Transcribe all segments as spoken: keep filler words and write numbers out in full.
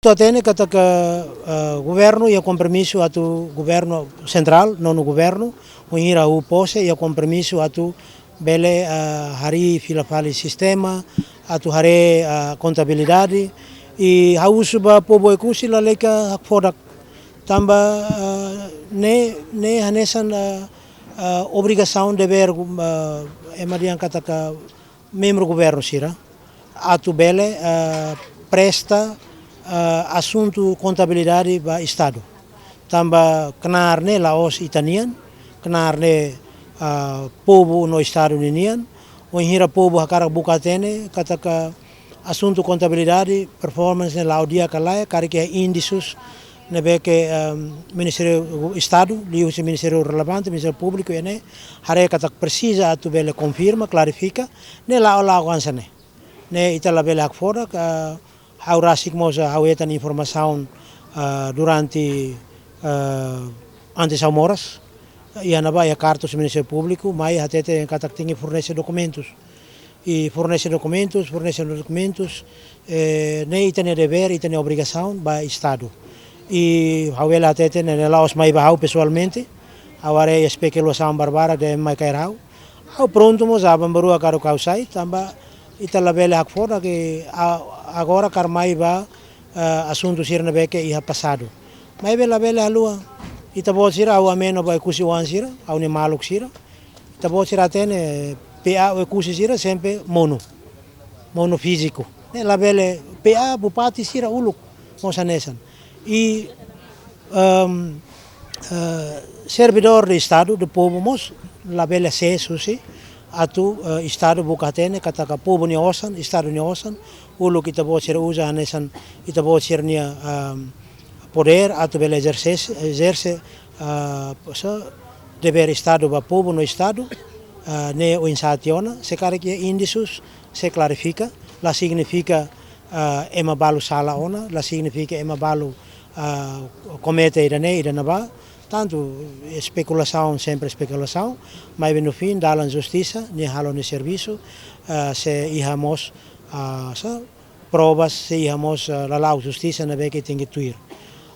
Ita hatene katak, eh, governu iha kompromisu atu, governu sentrál, nonu governu, wainhira ha'u pose iha kompromisu atu bele, eh, harii fila fali sistema, atu haree, eh, kontabilidade, i ha'u husu ba povu Oekusi lalika hakfodak. Tanba, eh, ne'e, ne'e hanesan, eh, eh, obrigasaun, devér, eh, ema dehan katak membru governu sira atu bele, eh, presta, eh, asuntu kontabilidade ba Estadu. Tanba knaar ne'e la'ós ita-nian, knaar ne'e, eh, povu no Estadu ninian. Wainhira povu hakarak buka hatene katak asuntu kontabilidade, performance ne'e la'o di'ak ka lae, karik iha indísius ne'ebé ke, ehm, Ministériu Estadu, liuhusi ministériu relevante, Ministériu Públiku, iha ne'e haree katak presiza atu bele konfirma, klarifika, ne'e la'o, la'o hanesan ne'e. Ne'e ita labele hakfodak, eh, ha'u rasik mós, eh, ha'u hetan informasaun, eh, durante, eh, antes ha'u moras, iha ne'ebá iha karta husi Ministériu Públiku, mai hatete katak tenke fornese dokumentus. I fornese dokumentus, fornese dokumentus, eh, ne'e ita-nia devér, ita-nia obrigasaun ba Estadu. I ha'u bele hatete ne'e, ne'e la'ós mai ba ha'u pesoalmente, ha'u haree espekulasaun barbarak dehan mai kaer ha'u. Ha'u prontu mós aban-bainrua karik ha'u sai, tanba ita labele hakfodak, a-, agora kaer mai ba, eh, asuntu sira ne'ebé ke iha pasadu. Maibé labele haluha. Ita-boot sira, ha'u hameno ba Oekusi-oan sira, ha'u-nia maluk sira. Ita-boot sira hatene, P A Oekusi sira sempre monu. Monu fíziku. Ne'e labele, P A, bupati sira uluk mós hanesan. I, ehm, eh, servidór de Estadu, de povu mós, labele sees husi atu, eh, Estadu buka hatene katak povu nia osan, Estadu nia osan, uluk ita-boot sira uza hanesan ita-boot sira-nia, ehm, podér atu bele ezerse, ezerse, ah, so, devér Estadu ba povu no Estadu, ah, ne'e oinsá tiha ona, se karik iha indísius, sei klarifika, la signifika, ah, ema balu sala ona, la signifika ema balu, ah, komete ida-ne'e, ida-ne'ebá, tantu espekulasaun, sempre espekulasaun, maibé no fin, dalan justisa, nia halo nia servisu, ah, se iha mós, ah, so, provas, se iha mós, ah, lala'ok justisa ne'ebé ke tenke tuir.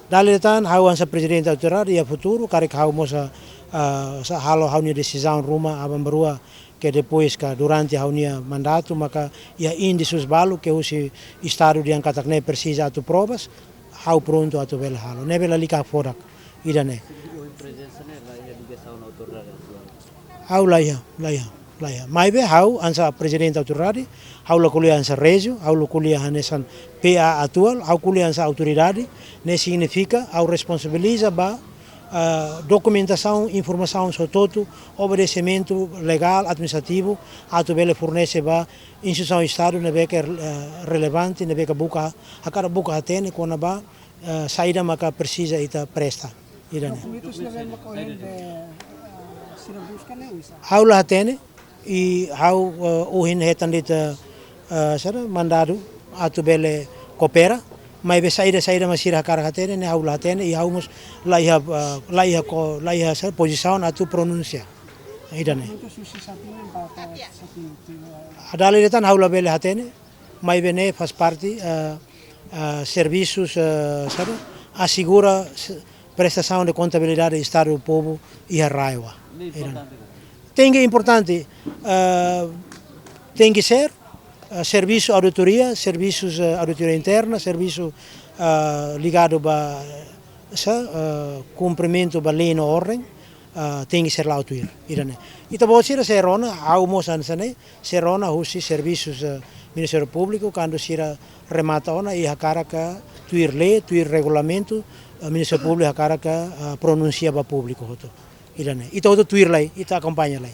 Dala ida tan, ha'u hanesan prezidente autoridade iha futuru, karik ha'u mós, ah, ah, sa halo ha'u-nia desizaun ruma aban-bainrua ke depois ka durante ha'u-nia mandatu, maka iha indísius balu ke husi Estadu dehan katak ne'e presiza atu provas, ha'u prontu atu bele halo. Ne'ebé lalika hakfodak ida-ne'e. Ohin prezensa ne'e la iha ligasaun autoridade atuál? Ha'u la iha, la iha, la iha. Maibé ha'u hanesan prezidente autoridade, ha'u la ko'alia hanesan Régio, ha'u la ko'alia hanesan P A atuál, ha'u ko'alia hanesan autoridade, ne'e signifika ha'u responsabiliza ba, ah, dokumentasaun, informasaun hotu-hotu, obedesimentu legál, administrativu, atu bele fornese ba instituisaun Estadu ne'ebé ke, eh, relevante, ne'ebé ke buka, hakarak buka hatene kona-ba, eh, saida maka presiza ita presta. Ida-ne'e. Dokumentus ne'ebé maka ohin be, eh, sira buska ne'e oinsá? Ha'u la hatene, i ha'u, eh, ohin hetan de'it, eh, sira mandadu atu bele koopera, maibé saida, saida mak sira hakarak hatene, ne'e ha'u la hatene, i ha'u mós la iha, eh, la iha ko, la iha sira pozisaun atu pronunsia. Ida-ne'e. Dokumentus husi satin ba, ba satin, eh, dala ida tan ha'u labele hatene, maibé ne'e faz parte, eh, eh, servisus, eh, sabe, asegura se-, prestasaun de kontabilidade Estadu povu iha RAEOA. Ne'e importante, kan? Tenke importante, eh, tenke ser, eh, servisu auditoria, servisus, eh, auditoria interna, servisu, eh, ligadu ba, eh, sa, eh, kumprimentu ba lei no orden, eh, tenke ser la'o tuir, ida-ne'e. Ita-boot sira sei rona, ha'u mós hanesan ne'e, sei rona husi servisus, eh, Ministériu Públiku, kuandu sira remata ona i hakarak tuir lei, tuir regulamentu, eh, Ministériu Públiku hakarak, eh, pronunsia ba públiku hotu. Ida-ne'e. Ita hotu tuir lai, ita akompaña lai.